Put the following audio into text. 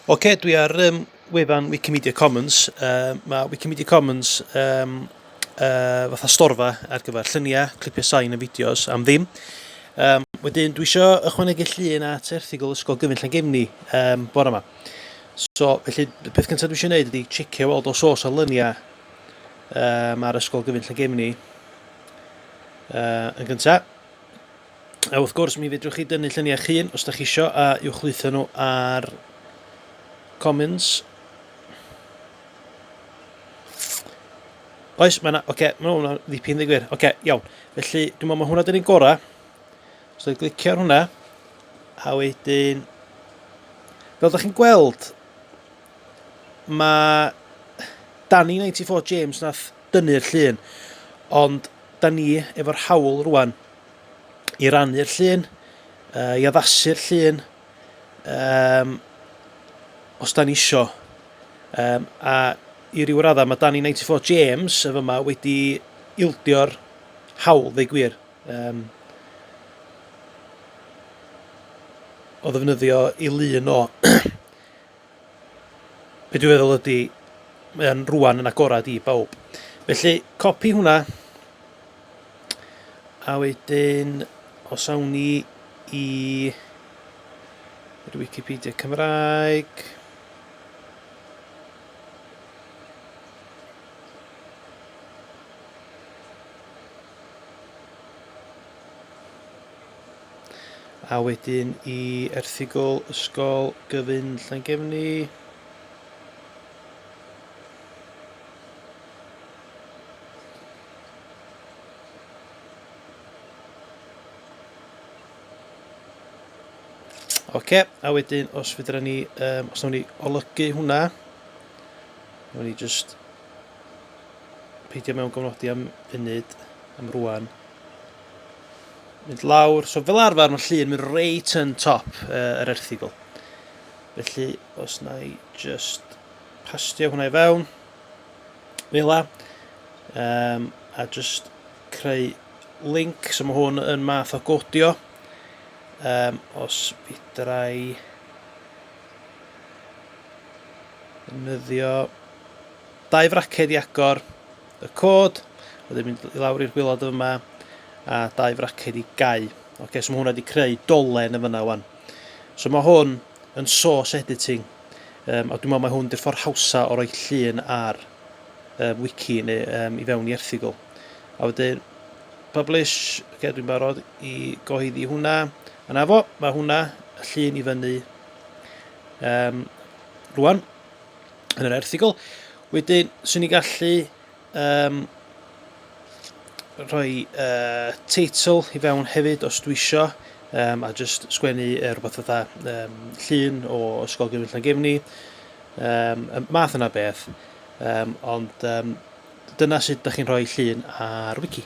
Oce, dwi ar um, wefan Wikimedia Commons. Uh, mae Wikimedia Commons um, uh, fatha storfa ar gyfer lluniau, clipiau sain a fideos am ddim. Um, wedyn, dwi eisiau ychwanegu llun at erthygl Ysgol Gyfun Llangefni um, bore yma. So, felly, y peth cyntaf dwi eisiau gwneud ydy checio weld os oes o luniau um, ar Ysgol Gyfun Llangefni uh, yn gyntaf. A wrth gwrs, mi fedrwch chi dynnu lluniau eich hun os da chi isio a uwchlwytho nhw ar Commons. Oes, mae yna, oce, okay, mae hwnna'n ddipyn ddig gwir. Oce, okay, iawn. Felly, dwi'n meddwl mae hwnna dyn ni'n gorau. So, dwi'n glicio ar hwnna, a wedyn, fel da chi'n gweld, mae Danny 94 James nath dynnu'r llun, ond da ni efo'r hawl rwan i rannu'r llun, uh, i addasu'r llun, um, os da ni isio. Um, a i ryw raddau mae Danny 94 James efo yma wedi ildio'r hawl, ddeu gwir, um, o ddefnyddio i lun o. Be dwi'n feddwl ydy, mae o'n rwan yn agorad i bawb. Felly, copi hwnna, a wedyn, os awn ni i yr Wikipedia Cymraeg, A wedyn i erthygl Ysgol Gyfun Llangefni. Oce, a wedyn os fedra ni, um, os nawn ni olygu hwnna, nawn ni just peidio mewn gofnodi am funud, am rwan. Mynd lawr, so fel arfer mae llun mynd reit yn top uh, yr erthygl. Felly, os na i just pastio hwnna i fewn, fel la, um, a just creu link, so mae hwn yn math o godio. Um, os fedra i ddefnyddio dau fraced i agor y cod, wedyn mynd i lawr i'r gwylod yma, a dau fraced i gau. Ok, so mae hwnna wedi creu dolen yn fyna wan. So mae hwn yn source editing, um, a dwi'n meddwl mae hwn di'r ffordd hawsa o roi llun ar um, wiki neu um, i fewn i erthygl. A wedyn, publish, ok, dwi'n barod i gyhoeddi hwnna. A na fo, mae hwnna, y llun i fyny um, rwan. yn yr erthygl. Wedyn, swn i'n gallu um, rhoi uh, teitl i fewn hefyd os dwi isio, um, a just sgwennu uh, rhywbeth fatha um, llun o Ysgol Gyfun Llangefni, um, y math yna beth, um, ond um, dyna sut da chi'n rhoi llun ar wiki.